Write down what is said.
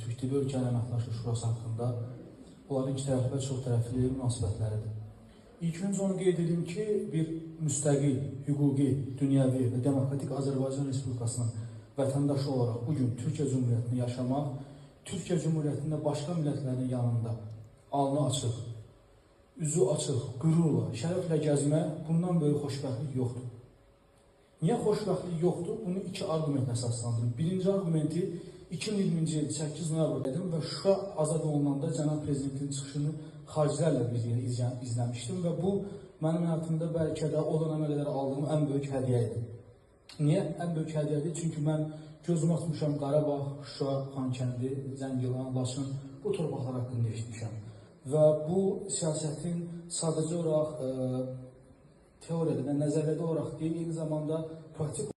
Türk Dili Ölkələri Əməkdaşlıq Şurası haqqında onların iki tərəfli və çox tərəfli münasibətləridir. İlk öncə onu qeyd edim ki, bir müstəqil, hüquqi, dünyəvi və demokratik Azərbaycan Respublikasının vətəndaşı olaraq bugün Türkiyə Cümhuriyyətində yaşamaq, Türkiyə Cümhuriyyətində başqa millətlərin yanında alnı açıq, üzü açıq, qürurla, şərəflə gəzmək, bundan böyük xoşbəxtlik yoxdur. Niyə xoşbəxtlik yoxdur? Bunu iki arqumentlə əsaslandırım. Birinci arqumenti 2020-ci il 8 noyabr dedim və Şuşa azad olunanda cənab prezidentin çıxışını xaricilərlə bir yerdə izləmişdim və bu mənim həyatımda bəlkə də o dönəmə qədər aldığım ən böyük hədiyyə idi. Niyə ən böyük hədiyyədir? Çünki mən gözümü açmışam Qarabağ, Şuşa, Xankəndi, Zəngilan, Laçın bu torpaqlar haqqında eşitmişəm. Və bu siyasətin sadəcə olaraq teoriyada və nəzəriyyədə olaraq deyil, eyni zamanda praktik